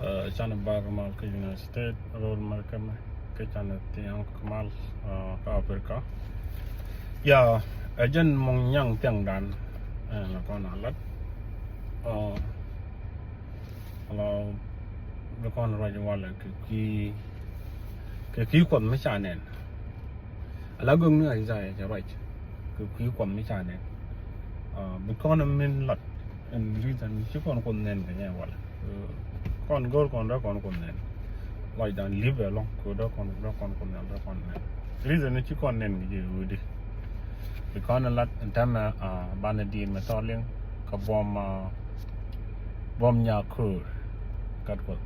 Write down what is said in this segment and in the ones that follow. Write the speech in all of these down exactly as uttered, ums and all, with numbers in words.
Canɛ bar mal kä United States, rol America mɛ kä canɛ thiaŋ kä mal kä Africa. Ya, ɛ jɛn muɔ̱ŋ nyaŋ thiaŋdan ɛn la kɔn a lat. Ala bi kɔn ruac walɛ kɛ kui̱, kɛ kui̱ Kuɔth mi ca nɛn. Ala gök ni Isaiah cɛ ruac kɛ kui̱ Kuɔth mi ca nɛn. Bi kɔn min lat ɛn reason ci kɔn Kuoth nɛn kɛ nyɛ walɛ. Kɔn go̱r kɔn dee kɔn Kuoth nɛn. Lɔcdan li̱p ɛlɔ̱ŋ kɛ dee kɔn, dee kɔn Kuoth nɛn, dee kɔn nɛn. Reason ci kɔn nɛn kɛ jɛ ɣöödi. Bi kɔn lat ɛn tɛmɛ banɛ diit mɛ thɔɔliŋ kɛ buɔm, buɔm Nyakur. Gat Kuɔth.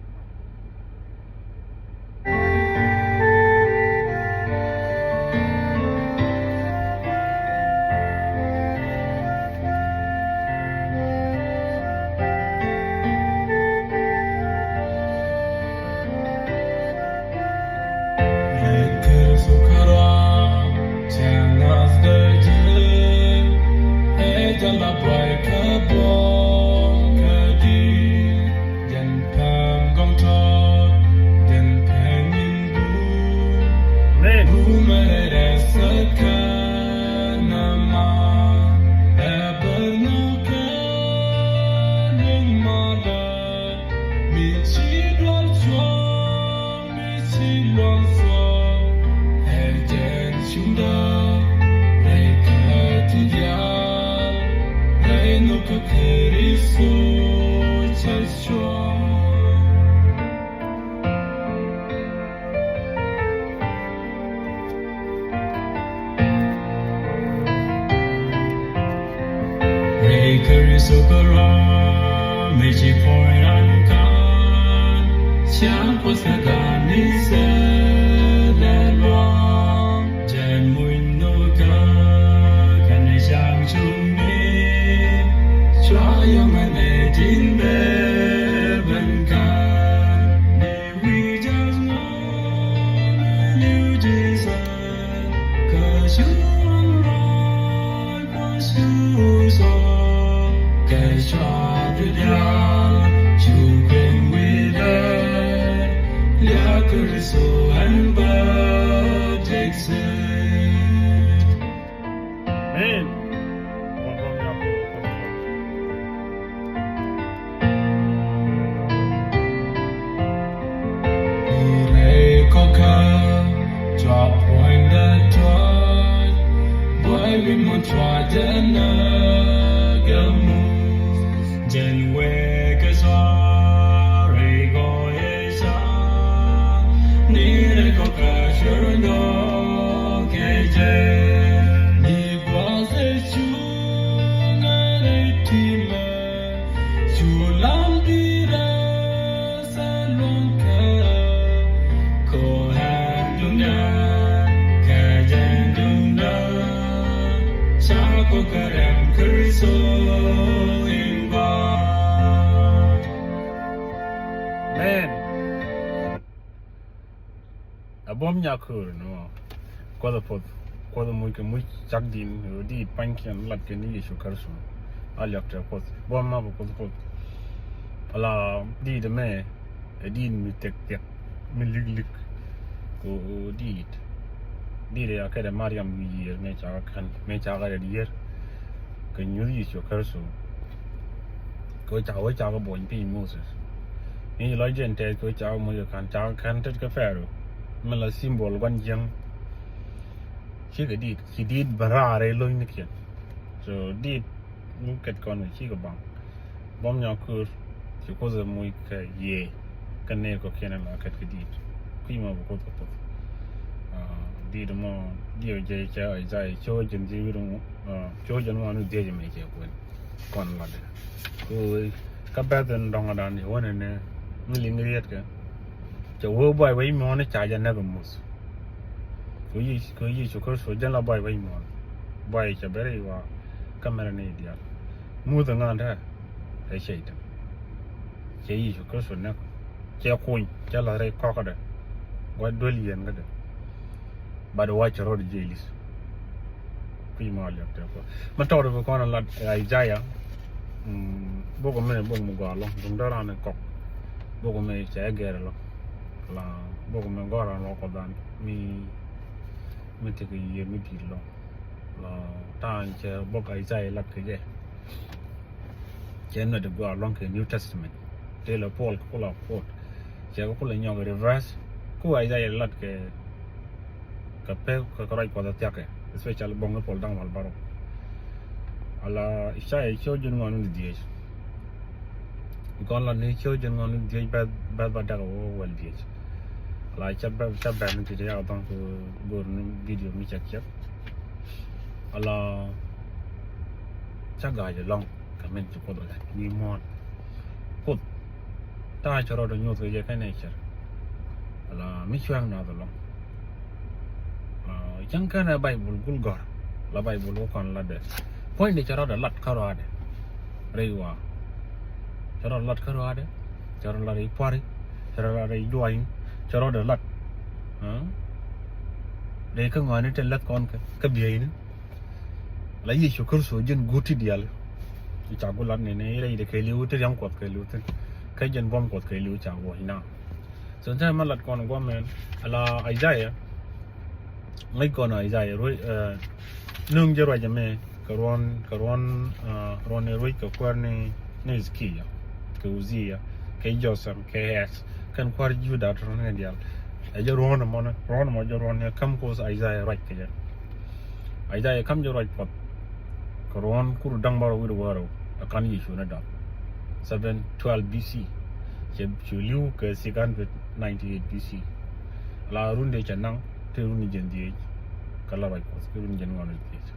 Rɛy Kritho kärɔa mi ci puɔ̱ny ran kan, ciaŋ Kuɔth kä gaat ni thilɛ luaŋ. Jɛn muc nhökä kɛnɛ cäŋ cuŋni, cua yɔ̱ŋ ɛn ɛ tin bɛ ben kan. We just wanna you, Jesus, 'cause you are right, 'cause you so, 'cause you are the God, you bring with us, yeah, 'cause so and but exist. Amen. Rɛy kɔkä cua puɔ̱nydä tuɔɔc, buay wi̱i̱ mun cua jɛn ɛ gɛ muth. Jɛn wee kɛ cua rɛy gɔɔyɛ ca, ni rɛy kɔkä cuɛ rɔ dɔɔk kɛ jɛ. Ni gua̱a̱th ɛ cuŋ ɛ rɛy timɛ, cu lam di rɛ Thɛluɔ̱ŋkɛ kɔ ɣän duŋdä kɛ jɛn duŋdä, ca kɔ kɛ rɛm Kritho in gɔaa. Amen. A buɔ̱m Nyakur ni mɔ. Kuɔth a puɔth, Kuɔth a muc kɛ muc cak din, ɣöö di pa̱nykiɛn lat kɛ ni Yecu Kritho. A liak tɛ Kuɔth. Buɔ̱m ma bɛ Kuɔth Kuɔth. Ala diit mɛ, ɛ diit mi thiɛk thiɛk, mi lik lik. Kɛ ɣöö diit, diit ya kɛ dɛ Mariam wi̱i̱ yiër, mɛ cakɛ kän, mɛ cakɛ dɛ yiër. Kɛ nyuth Yecu Kritho. Kɛ ɣöö cakɛ, ɣöö cakɛ buɔ̱ny piny Moses. Ni lɔc jɛn tɛth kɛ ɣöö cakɛ moc kɛ ka̱n, cakɛ kän tet kä Pharaoh. Mi la symbol gua̱n jiäŋ. Cikɛ diit, ci diit ben raar rɛy lo̱cnikiɛn. So diit mi kɛt kɔn kɛ cikɛ baŋ. Buɔ̱m Nyakur, ci Kuoth ɛ muc kɛ yiëë. Kä nɛy kɔ̱kiɛn la kɛt kɛ diit. Kui̱ mɔ bɛ Kuoth kɛ puɔth. Ah, diit mɔ diɛw jɛ cɛ Isaiah, cio̱o̱k jiɛn dhieec wi̱r ŋu, ah, cio̱o̱k jiɛn ŋuan wi̱r dhieec mɛ cɛ kuɛn. Kɔn latdɛ. Kɛ ɣöö kä bɛ̈th in dɔ̱ŋdan i̱ wänɛ ni mi liŋ riɛtkɛ. Cɛ wee buay wec muɔ̱ɔ̱n i̱ ca jɛ näk imuth. Kɛ Yecu, kɛ Yecu Kritho jɛn la buay wec muɔ̱ɔ̱n. Buay cɛ bɛ rɛy wa kä mɛrɛ ni diaal. Muth iŋa̱n te ɛ cɛy te. Cɛ Yecu Kritho näk. Cɛ kuny, cɛ la̱th rɛy kɔ̱kädɛ. Gua̱c duel yieen kädɛ. Bat wa̱cä rɔɔdɛ ji̱ Elisa. Kui̱ ma liak tɛ kɔ. Ma tɔɔdɛ bi kɔn a lat Isaiah. Mm, bok mi, bok mi gɔaa lɔŋ. Duŋdä ran in kɔk. Bok mɛ cɛ gɛr lɔ. La bok mɛ gɔra lɔ kɔ dan mi mi tiki yie mi di lɔ. La tan cɛ bok Isaiah lat kɛ jɛ. Cɛ nɔ di gua lɔŋ kɛ New Testament. Tëë lɛ Paul kɛ kula quote. Cɛ kɛ kula nyɔk reverse. Ku Isaiah lat kɛ kɛ pek kɛ kɛ ruac Kuɔth a thiakɛ, especially bɔŋ ni Paul daŋ wal barok. Ala Isaiah ciö jiɛn ŋuan ni dhiec. Gɔn la ni ciö jiɛn ŋuan ni dhiec bɛth bɛth ba dɛk a wä wɛl dhiec. Ala ca bɛth ca bɛth ni ti ti yak dhɔŋ kɛ gor ni video mi cɛk cɛk. Ala ca ga̱a̱c ɛlɔ̱ŋ kɛ min ci Kuoth ɛ gat mi muɔ̱ɔ̱n. Kuoth ta̱a̱ cɛ rɔɔdɛ nyuɔ̱th kɛ jɛ kɛn ɛ cɛr. Ala mi cuɛŋ nath ɛlɔ̱ŋ. Cäŋ kɛn ɛ Baibul gul gɔ̱r la Baibul wä kɔn latdɛ. Puɔ̱nydɛ cɛ rɔɔdɛ lat kä rɔaadɛ rɛy waa. Cɛ rɔɔdɛ lat kä rɔaadɛ. Cɛ rɔɔdɛ lat rɛy pua̱ri. Cɛ rɔɔdɛ lat rɛy jua̱a̱ny. Cɛ rɔɔdɛ lat rɛy kä ŋɔaani tin lät kɔn kɛ kä bieyni. La Yecu Kritho ji̱n guut ti diaal. I̱ ca gulat ni ni rɛy de kɛɛliw ti ria̱ŋ Kuɔth kɛɛliw thin. Kä ji̱n buɔ̱m Kuɔth kɛɛliw ca guɔ̱c na. So tɛmɛ lat kɔn guɔ̱mɛn ala Isaiah. Ŋäc kɔn Isaiah ruec, eh, nuŋ jɛ ruac ɛmɛ kɛ ruɔn, kɛ ruɔn, eh, ruɔn ni ruec kɛ kuäär ni, ni Hezekiah, kɛ Uzziah, kɛ Jotham, kɛ Ahaz, kɛn kuäär Juda tɔ̱tɔ̱ ni diaal. Ɛ jɛ ruɔn ɛmɔ ni, ruɔn ɛmɔ jɛ ruɔn ni käm Kuoth Isaiah ruac kɛ jɛ. Isaiah käm jɛ ruac Kuɔth kɛ ruɔ̱n kur da̱ŋ bärɔw wi̱cdɛ wäl rɛw ɛ ka̱n Yecu ni dɔ̱ŋ. Seven twelve B C. Cɛ cu li̱w kɛ six hundred ninety-eight B C. La run dee cɛ naŋ te run ni jiɛn dhieec. Kä la ruac Kuɔth kɛ run jiɛn ŋuan ni dhieec.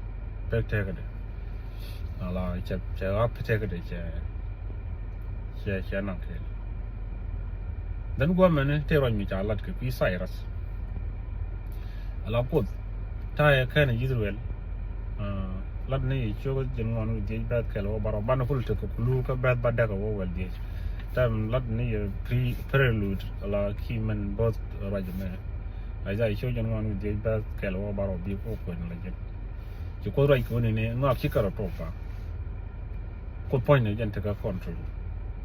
Pek tɛkädɛ. Ala cɛ, cɛ ɣa̱p pek tɛkädɛ cɛ, cɛ, cɛ naŋ kɛɛl. Dhän guɔmɛni te ruac mi ca lat kɛ kui̱ Cyrus. Ala Kuoth ta̱yɛ kɛn Israel. Ah, lat ni yɛ ciök jiɛn ŋuan wi̱c dhiec bɛth kɛl wä barɔ banɛ kul tekɛ kulu kä bɛth ba dɛk wä wɛl dhiec. Tɛm lat ni yɛ pre-, prelude ala ki mɛn both ruac mɛ. Isaiah ciök jiɛn ŋuan wi̱c dhiec bɛth kɛl wä barɔ bi kɔ kuɛn la jiɛn. Ci Kuoth ruac kɛ wä ni ni ŋɔak ci kärɔ tok pa. Kuoth puɔ̱nydɛ jɛn tekɛ control.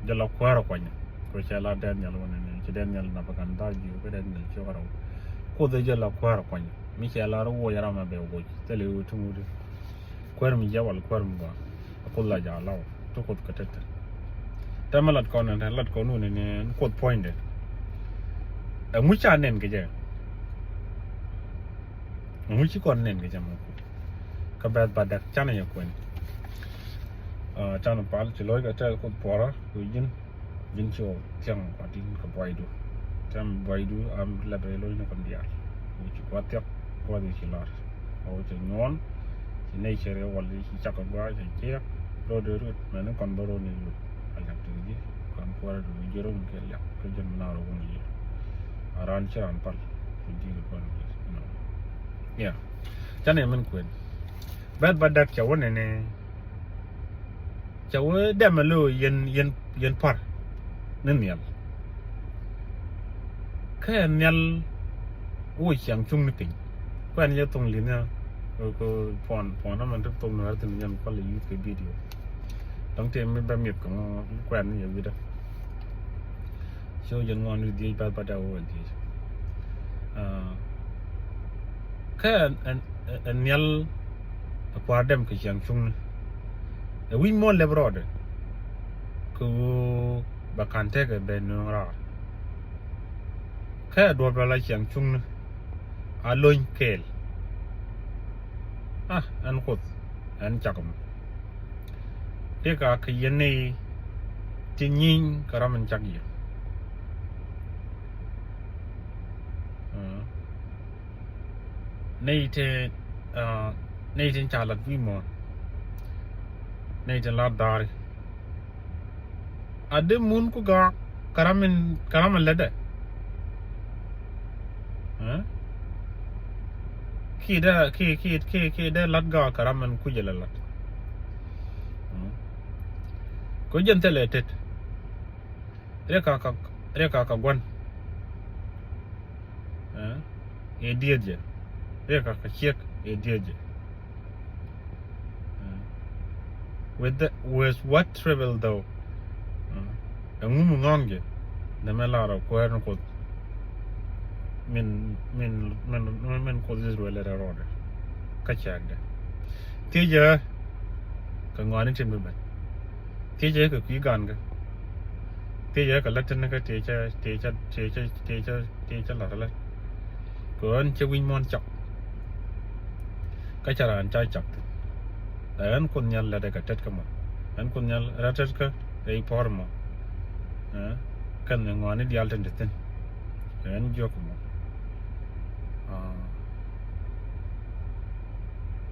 Jɛ la kuäärä kuanyä. Kɛ cɛ la Daniel wä ni ni ci Daniel napakan dhal ji̱ kɛ Daniel ciök rɛw. Kuoth jɛ la kuäärä kuanyä. Mi cɛ la rɔ wuɔc ram a bɛ wuɔc thilɛ ɣöö ti ŋut. Kuäär mi jiaak wal kuäär mi gɔaa. A Kuoth la jaak law ti Kuoth kɛ tetɛ. Tɛmɛ lat kɔn ɛn lat kɔn wun ɛn Kuoth puɔ̱nydɛ. Ɛŋu ca nɛn kɛ jɛ? Ɛŋu ci kɔn nɛn kɛ jɛ mɔ Kuoth? Kä bɛth ba dɛk canɛ yɛ kuɛn. Ah, canɛ pal ci lo̱ckɛ tɛth Kuoth puɔrä kɛ ji̱n. Ji̱n ci ɣɔw thia̱ŋ kua tin kɛ buaydu. Tɛm buaydu am lɛpɛ lo̱cni kɔn diaal. Ɣöö ci kua thiak kua thi ci lar. Ɣöö cɛ nyuɔn ci nɛy cɛ riɛw wal ci cak kɛ gɔaa cɛ ciɛk. Rɔɔdɛ rut mɛni kɔn bä rɔɔdɛ rut a liak ti ji̱ kɔn kuäärä ti ji̱ rɔɔdɛ kɛ liak kä jɛn mi na rɔ wun ji̱. A raan ci raan pal ci di̱i̱t kɔn ji̱. Yeah. Canɛ min kuɛn. Bɛth ba dɛk cɛ wä nɛnɛ. Cɛ wee dɛmɛ lo̱o̱ yɛn, yɛn, yɛn pa̱r ni nhial. Kä yɛn nhial wä ciaŋ cuŋni piny. Kuɛn yɛ thoŋ li̱n ya. Kɛ, kɛ puɔn, puɔn amɛn ti thoŋ ni ɣär thin yɛn kual yɛ yuth kɛ video. Dɔ̱ŋ tëë mi bɛ mi̱eth kɛ ŋɔ kuɛn yɛ wi̱dä. Ciö jiɛn ŋuan wi̱i̱ dhiec bɛth ba dɛk wä wɛl dhiec. Ah, kä ɛn, ɛn, ɛn nhial ɛ kua̱r dɛm kɛ ciaŋ cuŋni. Ɛ wi̱c muɔ̱ɔ̱n lɛp rɔɔdɛ kɛ ɣöö bɛ ka̱n tekɛ bɛ nööŋ raar. Kä ɛ duɔ̱p la ciaŋ cuŋni a lo̱ny kɛɛl. Ah, ɛn Kuoth ɛn cak mɔ. Riɛk a kɛ yɛn nɛy ti nyiny kɛ ram in cak yɛ. Ah. Nɛy ti, ah, nɛy tin ca lat wi̱i̱ muɔ̱ɔ̱n. Nɛy tin lat dha̱a̱ri. A dee mun ku gaak kɛ ram in, kɛ ram in lätdɛ. Eh? Kiɛ dee, kiɛ, kiɛ, kiɛ, kiɛ dee lat gaak kɛ ram in kucɛ lɛ lat. Mm. Kɛ jɛn thilɛ tet. Riɛk a kɛ, riɛk a kɛ gua̱n. Eh? Ɛ dieth jɛ. Riɛk a kɛ ciek ɛ dieth jɛ. Eh? With the, with what trouble thou? Eh? Ɛŋu mi ŋɔ̱ŋ jɛ? Nɛmɛ lar ɔ kuäär ni Kuoth min, min, min, min Kuoth Israel rɛl rɔɔdɛ kä cakdɛ. Thiecɛ kɛ ŋɔaani tin bi ben. Thiecɛ kɛ kui̱ gankɛ. Thiecɛ kɛ lät tin kä tiecä, tiecä, tiecä, tiecä, tiecä lat lät. Kɛ ɣän cɛ wi̱c muɔ̱n cak. Kä ca raan ca cak thi̱n. Ɛ ɣän Kuoth Nhial lätdɛ kɛ tetkä mɔ. Ɣän Kuoth Nhial rɛl tetkä rɛy puɔ̱ɔ̱r mɔ. Ɛ kɛn ŋɔaani diaal tin te thi̱n. Ɛ ɣän jiök mɔ. Aa.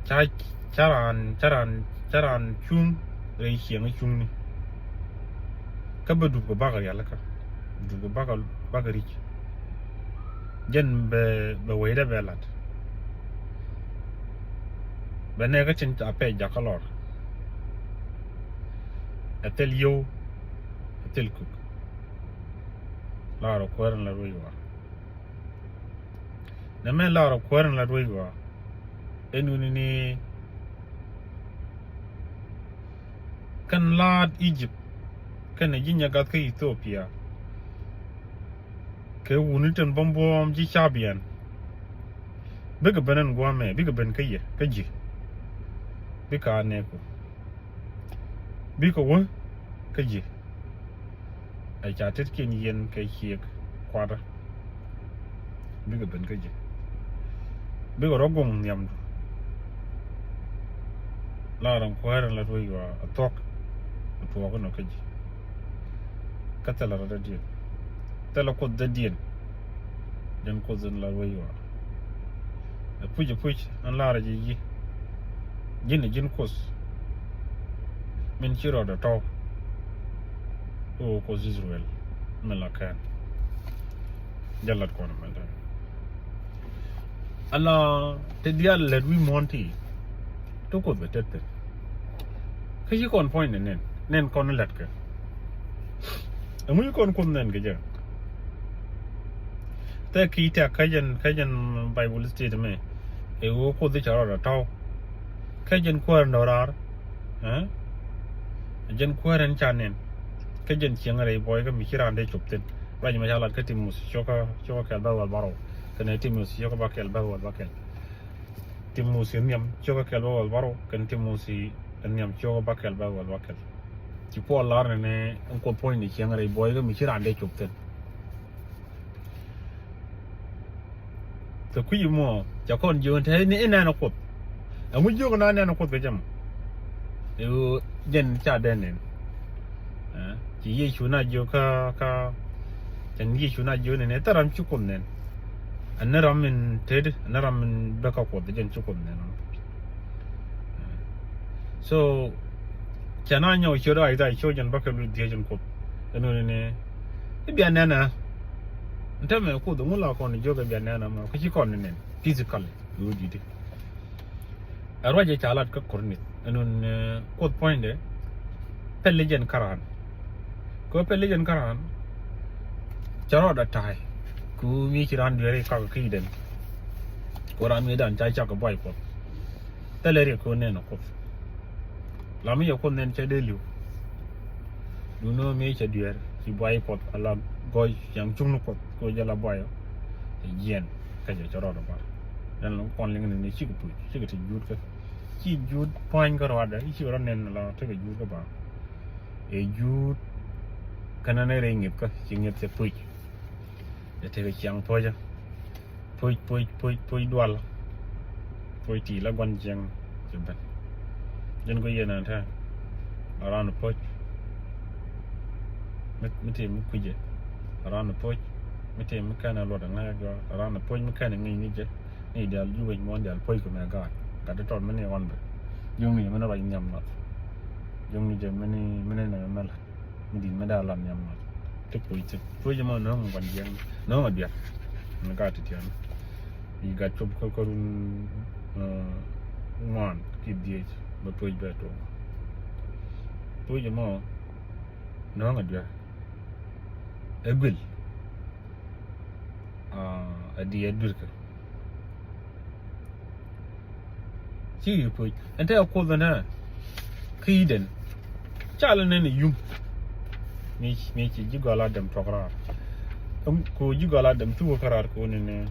Ca, ca raan, ca raan, ca raan cuŋ rɛy ciɛŋ cuŋni. Kä bɛ dup kɛ bakɛ rialikä, dup kɛ bakɛ, bakɛ ri̱c. Jɛn bɛ, bɛ wecdɛ bɛ la̱t. Bɛ nɛɛkä tin a pɛc jakä lɔr. Ɛ thil yio̱w, ɛ thil kuk. Lar ɔ kuäär in la ruec ɣɔaa. Nɛmɛ lar ɔ kuäär in la ruec ɣɔaa. Ɛn wuni ni kɛn laat Egypt, kɛnɛ ji̱ nyagath kä Ethiopia, kɛ wuni tin buɔ̱m buɔ̱ɔ̱m ji̱ cabian. Bikɛ ben ɛn gua̱a̱mɛ, bikɛ ben kä yɛ, kä ji̱. Bikɛ a nɛɛku. Bikɛ wä kä ji̱. Ɛ ca tetkiɛn yɛn kɛ ciek kuatdä. Bikɛ ben kä ji̱. Bikɛ rɔ guɔ̱ŋ nhiamdu. Lar in kuäär in la ruec ɣɔaa a thuɔ̱k. A tuɔɔk inɔ kä ji̱. Kä thilɛ rɔ dädiɛn. Thilɛ Kuoth dädiɛn. Jɛn Kuoth in la ruec ɣɔaa. Ɛ puc, ɛ puc ɛn lar ji̱ ji̱. Ji̱n ɛ ji̱n Kuoth min ci rɔɔdɛ tɔ̱w. Ɣöö Kuoth Israel min la kɛn. Jɛ lat kɔn mɛn tɛ. Ala te diaal lät wi̱i̱ muɔ̱ɔ̱n ti. Ti Kuoth bɛ tet thi̱n. Kä ci kɔn puɔ̱ny ni nɛn, nɛn kɔn lät kɛ. Ɛŋu ci kɔn Kuoth nɛn kɛ jɛ. Thɛ ki tɛk kä jɛn, kä jɛn Bible study mɛ. Ɛ ɣöö Kuoth i̱ ca rɔɔdɛ tɔ̱w. Kä jɛn kuäär in dɔ̱raar. Ɛ jɛn kuäär in ca nɛn. Kä jɛn cieŋ rɛy buɔy kä mi ci raan dee cop thi̱n. Ruac mɛ ca lat kä Timothi cio̱kä, cio̱kä kɛl bäth wäl bärɔw. Kɛnɛ Timothi cio̱kä bäkɛl bäth wäl bäkɛl. Timothi nhiam cio̱kä kɛl bäth wäl bärɔw. Kɛnɛ Timothi nhiam cio̱kä bäkɛl bäth wäl bäkɛl. Ci Puɔl lar ni ni ɛn Kuoth puɔ̱ny ni cieŋ rɛy buɔy kä mi ci raan dee cop thi̱n. Kɛ kui̱c mɔ ca kɔn jiök ni te ni inɛn a Kuoth. Ɛŋu jiök na inɛn a Kuoth kɛ jɛ mɔ. Ɛ ɣöö jɛn ca dee nɛn. Ɛ, ci Yecu na jiök kä, kä, cɛn Yecu na jiök ni ni thil ram ci Kuoth nɛn. Ɛn ni ram min tet, ɛn ni ram min bä kä Kuoth jɛn ci Kuoth nɛn. Ɛ, so cɛ na nyɔk ciöt a Ithaya ciöt jɛn bäkɛl wi̱i̱ dhieec jɛn Kuoth. Ɛn ni ni i̱ bia nɛn ɛ. Ɛn täämɛ Kuoth ɛŋu la kɔn jiök ɛ bia nɛn ɛ mɔ kä ci kɔn ni nɛn physically. Ɣöö di̱t i̱ ɛ ruacɛ ca lat kä Korinth ɛn ni Kuoth puɔ̱nydɛ pɛl i̱ jɛn kä raan. Kɛ pɛl i̱ jɛn kä raan ca rɔɔdɛ ta̱a̱y. Kɛ ɣöö mi ci raan dueeri kak kä Eden. Kɛ ɣöö raan mi dan ca cak kɛ buay Kuɔth. Thilɛ riɛk kɛ ɣöö nɛn ɛ Kuoth. La mi cɛ Kuoth nɛn cɛ dee li̱w. Duundɛ mi cɛ dueer ci buay Kuɔth ala gɔɔy ciaŋ cuŋni Kuɔth kɛ ɣöö jɛ la buay ɔ. Cɛ jiɛn kä cɛ cɛ rɔɔdɛ bar. Ɛn lɔ kɔn liŋ ni ni cikɛ puc cikɛ ti juut kä. Ci juut pua̱ny kä rɔɔdɛ i̱ cikɛ rɔ nɛn la tekɛ juut kä ba. Ɛ juut kɛnɛ ni rɛy ŋi̱thkä ci ŋi̱th cɛ puc. Ɛ tekɛ ciaŋ puɔ̱cä. Puc, puc, puc, puc dual. Puc ti la gua̱n jiɛŋ ci ben. Jɛn kɔ yɛn an tɛ. La ran puc. Mi, mi ti mi kui̱cɛ. La ran puc. Mi ti mi kɛn a luɔt a ŋa̱c a gɔaa. La ran puc mi kɛn a ŋi̱i̱c ni jɛ. Ni dial ji̱ wec muɔ̱ɔ̱n dial puc kɛ mɛ gaat. Gat ti tɔt mi ni ɣɔn bɛ. Ji̱ ŋi̱i̱c mi ni ruac nhiam nath. Ji̱ ŋi̱i̱c jɛ mi ni, mi ni nɛ mɛ mɛ la. Mi di̱t mi da̱a̱ lat nhiam ŋɔ̱t. Ti puc thi̱n. Puc ɛmɔ nööŋ ɛ gua̱n jiɛŋ. Nööŋ ɛ diaal. Ni ka ti tiɛn. Yi gat cop kä kärun, eh, ŋuan ki dhiec bɛ puc bɛ tuɔɔk. Puc ɛmɔ nööŋ ɛ diaal. Ɛ guil. Ah, ɛ diɛɛr duirkä. Ci ri puc ɛn te a Kuoth ɛn te kä Eden. Cal ɛn ɛn ɛ yum. Mi, mi ci ji̱ gɔl a dɛm tuɔk raar. Ko ji̱ gɔl a dɛm thuk kä raar ko ni ni.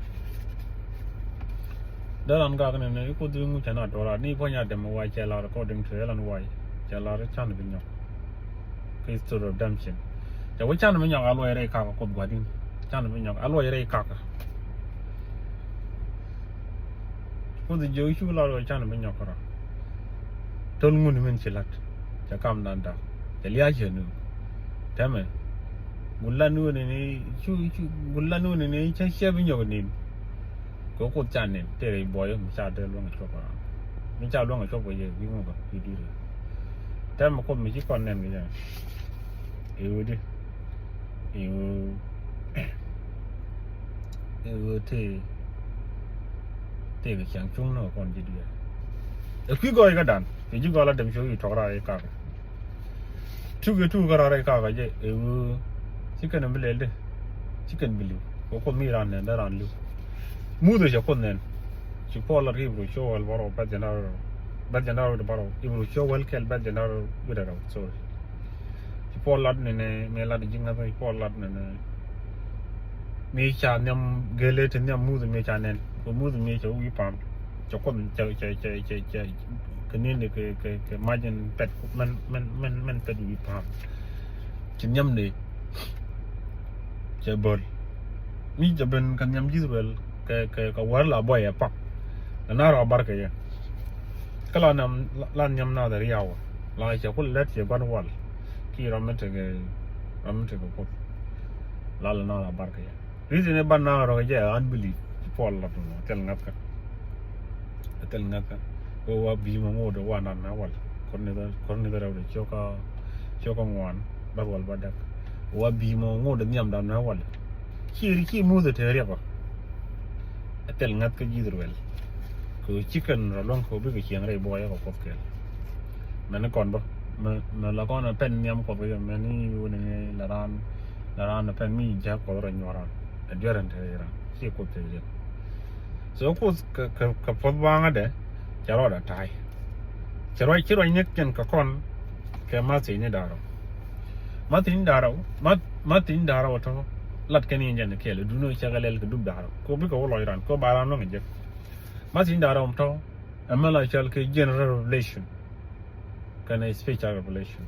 Dee ran gak ni ni ko dhi ŋu cɛ na tɔra ni puɔ̱ny a dɛm wa cɛ lar according to Ellen White cɛ lar can bi nyɔk. Kɛ history of redemption. Cɛ wä can bi nyɔk a luɔy rɛy kaka Kuoth gua̱di̱n. Can bi nyɔk a luɔy rɛy kaka. Kuoth jiök cu lar wä can bi nyɔk kärɔa. Töl ŋun min ci la̱t cɛ kamdan da̱k cɛ lia̱a̱ cɛ nu. Tɛmɛ gul lat ni wen ni cu cu gul lat ni wen ni cɛ cɛ bi nyɔk nin. Kɛ Kuoth ca nin tëë rɛy buɔyä mi ca dee luäŋ cuɔp kärɔa. Mi ca luäŋ cuɔp kɛ yɛ wi̱i̱ ŋukä wi̱i̱ dui̱rä. Tɛmɛ Kuoth mi ci kɔn nɛn kɛ jɛ. I̱ wä di i̱ wä i̱ wä tëë tëë kɛ ciaŋ cuŋ ni kɛ kɔn ji̱ dueer. Ɛ kui̱ gɔɔy kädan kɛ ji̱ gɔl a dɛm cuɔ̱k i̱ tɔk raar i̱ kakɛ. Tuk i̱ tuk kä raar i̱ kakɛ jɛ ɛ ɣöö ci kɛn bi lɛl di ci kɛn bi li̱w kɛ Kuoth mi ran nɛn dee ran li̱w. Muthɛ cɛ Kuoth nɛn. Ci Puɔl lat kä Ibru cuɔ̱k wäl bärɔw bɛth jɛn da̱r bɛth jɛn da̱r wi̱cdɛ bärɔw Ibru cuɔ̱k wäl kɛl bɛth jɛn da̱r wi̱cdɛ rɛw, sorry. Ci Puɔl lat nɛnɛ mëë lat ji̱ ŋäth ci Puɔl lat nɛnɛ. Mi ca nhiam gele ti nhiam Muthɛ mi ca nɛn kɛ Muthɛ mi ca wi̱i̱ pa̱a̱m. Cɛ Kuoth cɛ cɛ cɛ cɛ cɛ kɛ ni̱n kɛ kɛ kɛ mac in pɛt mɛn mɛn mɛn mɛn pɛt wi̱i̱ pa̱a̱m. Ci nhiam ni cɛ böl. Mi cɛ ben kɛ nhiam ji̱ Israel kɛ kɛ kɛ wäär la buɔyɛ pak. Lɛ na rɔ bar kɛ yɛ. Kä la nhiam la nhiam na dhɛ riaw la cɛ kul lɛt cɛ gua̱n wal. Ki rɔ mi tekɛ rɔ mi tekɛ Kuoth. La lɛ na rɔ bar kɛ yɛ. Reason i̱ ban na rɔ kɛ jɛ unbelief. Ci Puɔl lat nɔ thil ŋa̱thkä. Thil ŋa̱thkä. Wee wa bi̱i̱ mɔ ŋot wa nan na wal. Kor ni dhɛ kor ni dhɛ rɛw de cio̱kä cio̱kä ŋuan. Bäth wal ba däk. Wa bi̱i̱ mɔ ŋot nhiam dan na wal. Ci ri ci Muthɛ te riɛk ɔ. Thil ŋa̱th kä ji̱ Israel. Kɛ ci kɛn rɔ luäŋ kɛ bikɛ cieŋ rɛy buɔyä kɛ Kuoth kɛɛl. Mɛn ni kɔn bä mɛ mɛ la kɔn pɛn nhiam Kuɔth kɛ mɛn ni wuni ni la raan la raan pɛn mi ji̱ Kuɔth rɔ nyuɔran. Ɛ duer ɛn te ran ci Kuoth te riɛk. So Kuoth kɛ kɛ kɛ puɔth baŋä dɛ cɛ rɔɔdɛ ta̱a̱y. Cɛ ruac ci ruac ni kɛn kɛ kɔn kɛ math thiecni da̱rä. Math thiecni da̱rä math math thiecni da̱rä wä tɔ lat kɛn in jɛn kɛɛl duno cɛ kɛ lɛl kɛ dup da̱rä ko bikɛ wä lɔc ran ko ba ran lɔŋ jɛ. Math thiecni da̱rä wä tɔ ɛmɛ la cɔl kɛ general revelation. Kɛnɛ special revelation.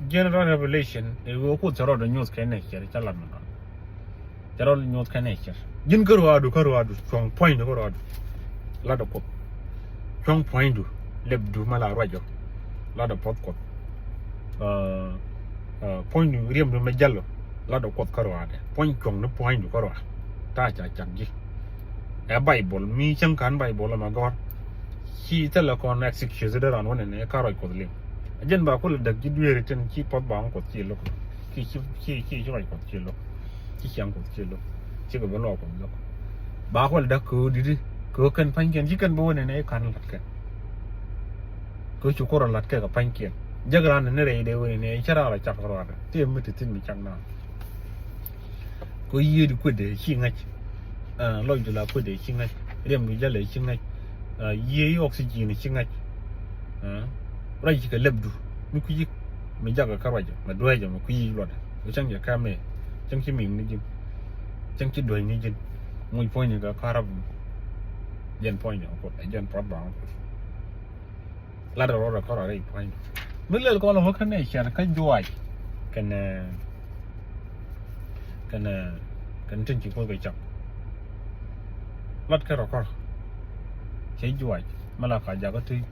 General revelation ɛ ɣöö Kuoth cɛ rɔɔdɛ nyuɔth kɛ nɛ cɛ ca lat mi nɔn. Cɛ rɔ nyuɔth kɛ nɛ cɛ ji̱n kä ruaadu kä ruaadu cuɔ̱ŋ puɔ̱nydu kä ruaadu. Latdɛ Kuoth cuɔ̱ŋ puɔ̱nydu lɛpdu mɛ la ruacɔ. Latdɛ puɔ̱th Kuɔth puɔ̱nydu riɛmdu mɛ jälɔ. Latdɛ Kuɔth kä ruaadɛ puɔ̱ny cuɔ̱ŋ ni puɔ̱nydu kä ruaad. Ta̱a̱ ca cak ji̱ ɛ Baibol mi cäŋ ka̱n Baibol ɛmɛ gɔ̱r. Ci thilɛ kɔn excuse dee ran wä nɛnɛ kä ruac Kuɔth liŋ. A jɛn ba kulɛ däk ji̱ dueeri tin ci puɔ̱th ba ŋä Kuɔth ci lo̱k. Ci ci ci ci ruac Kuɔth ci lo̱k. Ci ciaŋ Kuɔth ci lo̱k. Cikɛ bi luɔk Kuɔth lo̱k. Ba kual dak kɛ ɣöö di̱t kɛ ɣöö kɛn pa̱nykiɛn ci kɛn bi wä nɛnɛ i̱ ka̱n la̱t kɛn. Kɛ ɣöö ci Kuoth rɔ la̱t kɛ kɛ pa̱nykiɛn. Jek ran ni rɛy dee wä nɛnɛ i̱ cä ran rɔ cak rɔɔdɛ ti mi ti thi̱n mi cak naath. Kɛ ɣöö yiëëdu kuetdɛ ci ŋäc. Lɔcdu la kuetdɛ ci ŋäc. Riɛmdu jälɛ ci ŋäc. Yiëë i̱ oxygen ci ŋäc. Ruac ci kɛ lɛpdu mi kui̱ mi jakä kä ruacä mɛ dueecä mɛ kui̱ luɔtdɛ. Kɛ cäŋ jɛ kɛmɛ cäŋ ci mi̱i̱ŋ ni ji̱n. Cäŋ ci duec ni ji̱n. Muc puɔ̱nyni kɛ ka̱rap. Jɛn puɔ̱nyni kɛ Kuoth ɛ jɛn puɔ̱t ba kɛ Kuoth. Lat rɔ rɔ kɔrɔ rɛy puɔ̱nyni mi lɛl kɔn lɔ kä nɛ cɛr kä juac. Kɛnɛ kɛnɛ kɛnɛ tin ci Kuoth kɛ cak. Lat kɛ rɔ kɔrɔ. Cɛ juac mɛ la ka jakä ti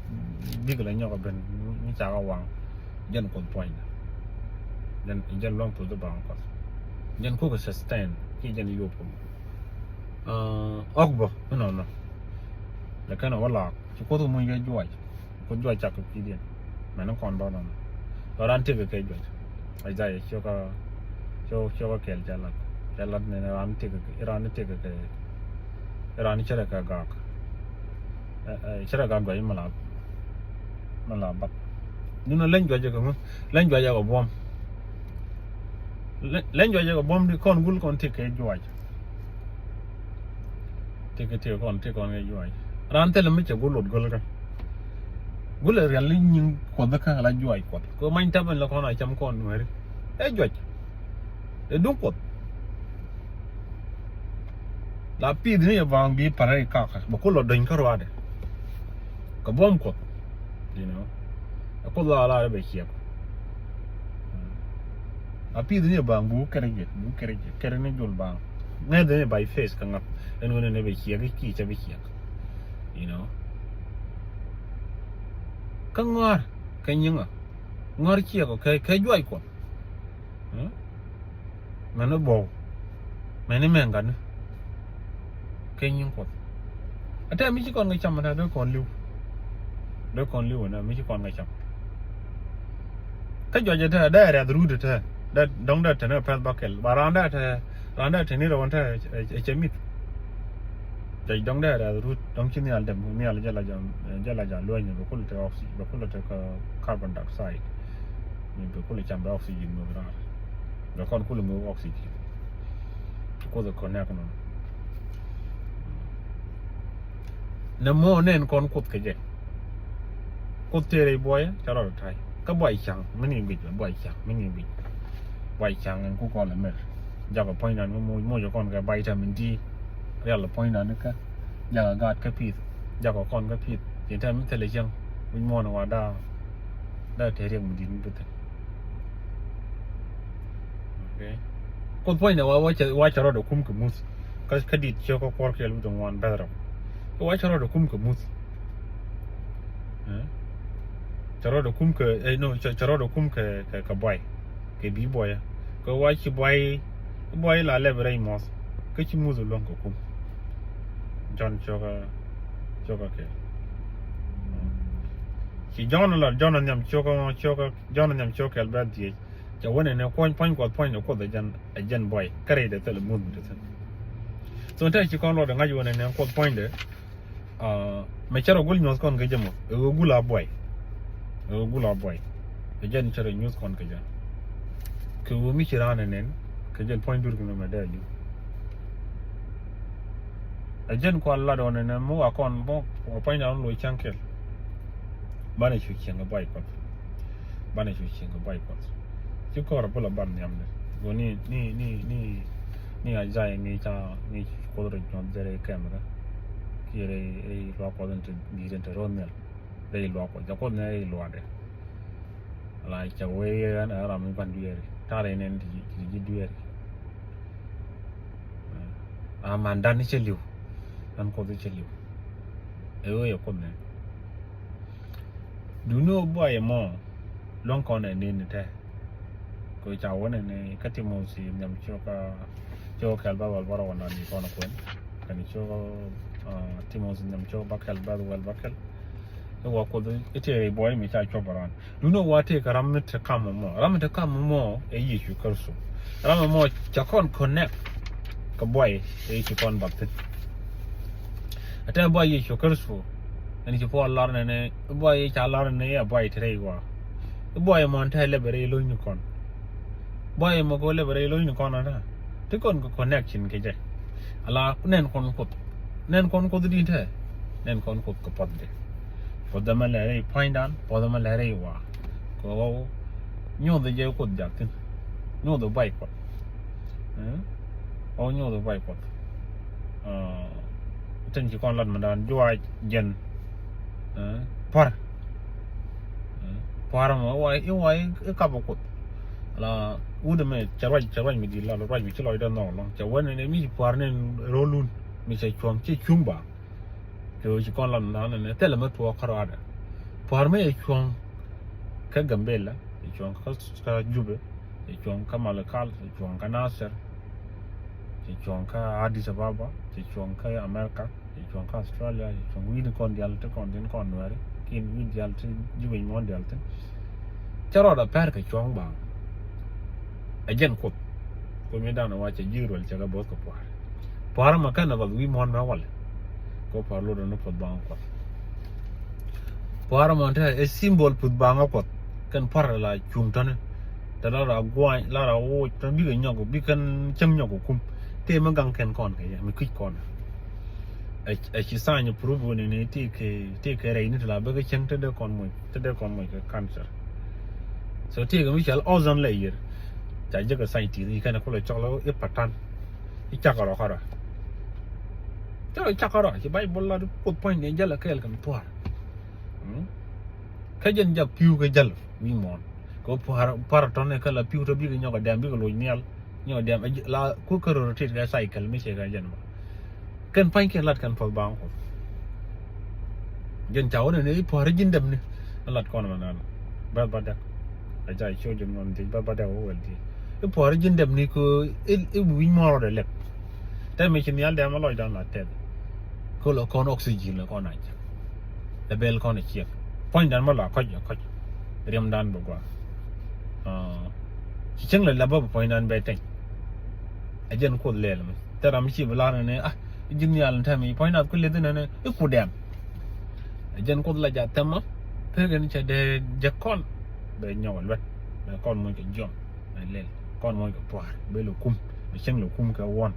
bik la nyɔk ben mi cakɛ waŋ. Jɛn Kuoth puɔ̱nydɛ. Jɛn jɛn luaŋ puth baŋ Kuɔth. Jɛn kukɛ sustain ki jɛn yop kum. Ɔk bä mi nɔnɔ. Lɛ kɛn ɔ wä laak ci Kuoth kɛ muny kɛ juac. Kuoth juac cak kɛ pi̱i̱diɛn. Mɛn ni kɔn bä nɔnɔ. Lɔ ran tëk kɛ kɛ juac. Isaiah ciökä ciökä kɛl cɛ lat cɛ lat ni ran tëk kɛ ran tëk kɛ ran cɛ rɛ kɛ gak. Cɛ rɛ gak juac mi la mi la bak. Ni nɔ leny juac kɛ ŋu leny juac kɛ buɔm. Leny juac kɛ buɔm di kɔn gul kɔn tëk kɛ juac. Tëk kɛ tëk kɔn tëk kɔn kɛ juac ran thilɛ mi cɛ gul lot gul kɛ. Gulɛ rial ni nyiŋ Kuɔth kä la juac Kuɔth kɛ many tap in la kɔn a cam kɔn nuɛri. Ɛ juac. Ɛ duŋ Kuɔth. La pith ni jɛ baŋ bi parɛ kak bɛ kulɛ dɔny kä ruadɛ. Kɛ buɔm Kuɔth. You know. Ɛ Kuoth la la bɛ ciɛk. La pith ni jɛ baŋ bu kɛrɛ jɛ bu kɛrɛ jɛ kɛrɛ ni jul baŋ. Ŋɛth ni by face kɛ ŋath. Ɛn wen ni bɛ ciɛk ki cɛ bɛ ciɛk. You know. Kä ŋɔr kɛ nyiŋa. Ŋɔr ciɛk kɛ kɛ juac Kuɔth. Mɛn ni buɔw mɛn ni mɛn gani. Kɛ nyiŋ Kuɔth. Ɛ tɛ mi ci kɔn kɛ cam ɛ tɛ dee kɔn liw. Dee kɔn liw ɛ nɛ mi ci kɔn kɛ cam. Kä juac ɛ tɛ dee riath rut ɛ tɛ dee dɔŋ dee tɛ ni pɛth bakɛl ba raan dee tɛ raan dee tɛ ni rɛw ɛ tɛ ɛ cɛ mith. Juac dɔŋ dee riath rut dɔŋ ci nhial dɛm nhial jɛ la jɛ jɛ la jɛ lueny bɛ kul tɛ oxygen bɛ kul tɛ kä carbon dioxide. Bɛ kul cam bɛ oxygen mɛ raar. Bɛ kɔn kul mɛ oxygen. Kuoth ɛ connect nɔ. Nɛ mɔ nɛn kɔn Kuoth kɛ jɛ. Kuoth tëë rɛy buɔyä ca rɔɔdɛ ta̱y kä buay ca̱ŋ mi ni guic buay ca̱ŋ mi ni guic. Buay ca̱ŋ ɛn ku kɔn lɛ mɛr. Jakɔ puɔ̱nydan mi moc moc kɔn kɛ vitamin D. Rial puɔ̱nydan ni kä jakɔ gaat kä pith. Jakɔ kɔn kä pith ci tɛm mi thilɛ cäŋ. Wi̱c muɔ̱ɔ̱n wa daa daa te riɛk mi di̱t mi bi thi̱n. Okay. Kuoth puɔ̱nydɛ wa wa cɛ wa cɛ rɔɔdɛ kum kɛ muth. Kä kä dit ciök kä kuɔr kɛɛl wi̱cdɛ ŋuan bɛth rɛw. Wa cɛ rɔɔdɛ kum kɛ muth. Cɛ rɔɔdɛ kum kɛ eh, no cɛ rɔɔdɛ kum kɛ kɛ buay. Kɛ bi buɔyä kɛ wa ci buay buay la lɛp rɛy muɔth. Kä ci muth luɔ̱ŋ kɛ kum. Jɔn ciök kä ciök kä kɛɛl. Ci Jɔn la Jɔn nhiam ciök kä ciök kä Jɔn nhiam ciök kɛl bɛ dhiec. Cɛ wä nɛnɛ puɔ̱ny puɔ̱ny Kuɔth puɔ̱ny ni Kuoth ɛ jɛn ɛ jɛn buay kä rɛy dɛ thil muth mi dɛ thil. So tɛ ci kɔn luɔt ɛ ŋa̱c wä nɛnɛ Kuoth puɔ̱nydɛ. Mɛ cɛ rɔ gul nyuɔth kɔn kɛ jɛ mɔ ɛ ɣöö gul a buay. Ɛ ɣöö gul a buay. Ɛ jɛn cɛ rɔ nyuɔth kɔn kɛ jɛ. Kɛ ɣöö mi ci raan ɛ nɛn kɛ jɛn puɔ̱ny dur kɛ mɛ mɛ dee a li̱w. Ɛ jɛn kual lat ɣɔn ɛnɛ mi wa kɔn bä wa puɔ̱ny na ɣɔn loc cäŋ kɛl. Banɛ cu cieŋ kɛ buay Kuɔth. Banɛ cu cieŋ kɛ buay Kuɔth. Ci kɔr a bulɛ ban nhiamdɛ. Go ni ni ni ni ni a jay ni ca ni Kuoth rɛ nyuɔth jɛ rɛ kɛm rɛ. Ki rɛ rɛ luak Kuɔth in te di̱i̱t in te ro̱o̱n nhial. Rɛ luak Kuɔth ca Kuoth ni rɛ luakdɛ. Ala cɛ wee ɣän ɛ ram mi gua̱n dueeri ta̱rɛ nɛn ti ji̱ dueeri. A man dan cɛ li̱w. Dan Kuoth cɛ li̱w. Ɛ ɣöö yɛ Kuoth nɛn. Duuni ɣöö buay ɛmɔ luäŋ kɔn ɛ nɛn ni tɛ. Kɛ ca wä nɛn ni kä Timothi nhiam ciök kä ciök kɛl bä wal bä rɔ wä nan ni kɔn ɛ kuɛn. Kɛn ciök Timothi nhiam ciök bä kɛl bä wal bä kɛl. I̱ wa Kuoth i̱ tëë rɛy buɔy mi ca cuɔp ran. Duundɛ wa tëë kɛ ram mi te kam mɔ. Ram mi te kam mɔ ɛ Yecu Kritho. Ram mɔ ca kɔn connect kɛ buɔy ɛ ci kɔn baptith. Ɛ tɛ buɔy Yecu Kritho. Ɛn ci Puɔl lar nɛnɛ i̱ buɔy ca lar nɛnɛ i̱ a buɔy te rɛy wa. I̱ buɔy mɔ tɛ lɛbɛ rɛy lo̱ny ni kɔn. Buɔy mɔ kɛ wä lɛbɛ rɛy lo̱ny ni kɔn ɛ tɛ. Ti kɔn kɛ connection kɛ jɛ. Ala nɛn kɔn Kuoth. Nɛn kɔn Kuoth di̱n tɛ. Nɛn kɔn Kuoth kɛ puɔth dɛ. Puɔth dɛ mɛ lɛ rɛy puɔ̱nydan puɔth dɛ mɛ lɛ rɛy wa. Kɛ ɣɔw nyuɔth jɛ Kuoth jak thi̱n. Nyuɔth buay Kuɔth. Ɣɔw nyuɔth buay Kuɔth. Tin ci kɔn lat mɛ dan juac jɛn. Puar. Puar mɔ iwa iwa ikapɔ Kuoth. La wut ɛmɛ cɛ ruac cɛ ruac mi di̱i̱t la ruac mi ci lɔcdɛ nhɔk lɔŋ cɛ wä nɛn mi ci pua̱r nɛn ro̱lun mi cɛ cuɔ̱ŋ ci cuŋ ba. Kɛ ɣöö ci kɔn lat nɔnɔ nɛ thilɛ mi tuɔɔk kärɔadɛ. Pua̱r mi cɛ cuɔ̱ŋ kä Gambela cɛ cuɔ̱ŋ kä Jubɛ cɛ cuɔ̱ŋ kä Malakal cɛ cuɔ̱ŋ kä Nasir cɛ cuɔ̱ŋ kä Addis Ababa cɛ cuɔ̱ŋ kä America. Ci cuɔ̱ŋ kä Australia ci cuɔ̱ŋ wi̱i̱ni kɔn diaal ti kɔn tin kɔn Nuɛri kiɛn wi̱i̱ diaal ti ji̱ wi̱i̱ muɔ̱ɔ̱n diaal tin. Cä rɔɔdɛ pɛr kɛ cuɔ̱ŋ ba. Ɛ jɛn Kuoth. Kuoth mi dan wa cɛ ji̱ ruɛl cɛ kɛ bo̱o̱th kɛ pua̱a̱r. Pua̱a̱r mɔ kɛn ɛ bath wi̱i̱ muɔ̱ɔ̱n mɛ walɛ. Kɛ pua̱a̱r lotdɛ ni puɔ̱th baŋä Kuɔth. Pua̱a̱r mɔ te ɛ symbol puɔ̱th baŋä Kuɔth kɛn pua̱a̱r la cuŋ tɔ̱ni. Te la ra gua̱a̱ny la ra woc tɔ̱ni bikɛ nyɔk bikɛn cäŋ nyɔk kum. Tëë mi gaŋ kɛn kɔn kɛ yɛ mi kui̱c kɔn. Ɛ ci tha̱a̱ny prove wä ni ni ti kɛ ti kɛ rɛy ni ti la bä kɛ cäŋ te dee kɔn moc te dee kɔn moc kɛ cancer. So ti kɛ mi cɔal ozone layer. Ca jek kɛ scientist ni kɛn kulɛ cɔl i̱ patan. I̱ cak rɔ kara. Cä rɔ cak kärɔa ci Baibol la Kuoth puɔ̱ny ni jäl kɛɛl kɛn pua̱a̱r. Kä jɛn jak pi̱w kɛ jäl wi̱i̱ muɔ̱ɔ̱n kɛ pua̱a̱r, pua̱a̱r tɔ̱nɛ kä la pi̱w tɔ bikɛ nyɔk a dɛm bikɛ loc nhial. Nyɔk a dɛm la ku kärɔr tit kɛ cycle mi cɛ kɛ jɛn bä. Kɛn pa̱ny kɛn lat kɛn puɔ̱th baaŋ Kuɔth. Jɛn ca wä nɛn i̱ pua̱a̱r ji̱n dɛm ni lat kɔn mɛ nan bɛth ba dɛk. A ca i̱ cio̱ jɛn ŋɔn thiec bɛth ba dɛk wä wɛl thiec i̱ pua̱a̱r ji̱n dɛm ni kɛ i̱ wi̱ny muɔ̱ɔ̱r rɔdɛ lɛp. Tɛmɛ ci nhial dɛm a lɔcdan la tɛth. Kä lɔ kɔn oxygen lɔ kɔn a cak. Lɛ bɛl kɔn a ciɛk puɔ̱nydan ma lɔ a kɔc a kɔc. Riɛmdan bɛ gua. Ci cäŋ lɛ lɛ bä bɛ puɔ̱nydan bɛ tɛny. A jɛn Kuoth lɛl mi thɛ ram ci bi lar ni a ji̱n nhial ni tɛmɛ puɔ̱nydan ku leth ni ni i̱ ku dɛm. A jɛn Kuoth la ja thɛmä pek in cɛ dee jɛ kɔn bɛ nyɔk a luɛt bɛ kɔn muc kɛ jiɔm. Mɛ lɛl kɔn muɔc kɛ pua̱a̱r bɛ lɛ kum mɛ cieŋ lɛ kum kɛ wuɔn.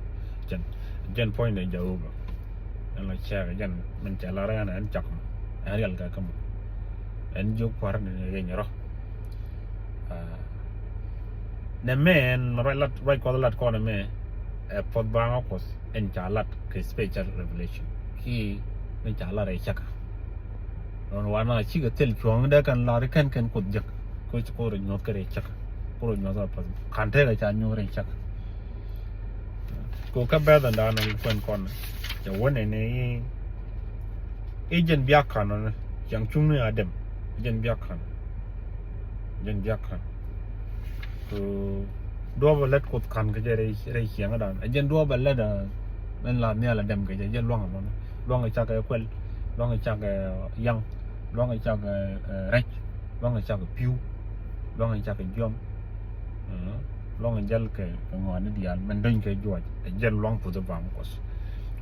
Jɛn jɛn puɔ̱ny dɛ Jehova. Ɛn la cɛɛk jɛn min cɛ lar ɛn ɛn cak mɔ ɛn riɛl kɛ kä mɔ. Ɛn jiök pua̱a̱r ni ni riɛny rɔ. Nɛ mɛ ɛn ruac lat ruac Kuɔth lat kɔn ɛmɛ. Ɛ puɔth baaŋä Kuɔth ɛn ca lat kɛ special revelation ki min ca lat ɛ cäkä. Lɔn wanɛ cikɛ thil cuɔ̱ŋ dee kɛn lar kɛn kɛn Kuoth jek. Ko ci ko rɔ nyuɔth kɛ rɛ cäk ko rɔ nyuɔth a path kan tekɛ ca nyuɔth rɛ cäk. Ko kä bɛth ɛn daanɛ kuɛn kɔn cɛ wä nɛnɛ i̱ jɛn biak kan ɔnɛ ciaŋ cuŋni a dɛm. Jɛn biak kan jɛn biak kan. Ko duɔpɛ lät Kuoth kan kɛ jɛ rɛy ciaŋ dan ɛ jɛn duɔpɛ lät. Mɛn la nhial a dɛm kɛ jɛ jɛ luaŋ ɛmɔnɛ luaŋ ɛ cakɛ kuɛl luaŋ ɛ cakɛ yaŋ luaŋ ɛ cakɛ rɛc luaŋ ɛ cakɛ pi̱w luaŋ ɛ cakɛ jiɔm. Luaŋ ɛ jäl kɛ kɛ ŋɔaani diaal mɛn dony kɛ juɔc ɛ jɛn luaŋ puth ɛ bam Kuɔth.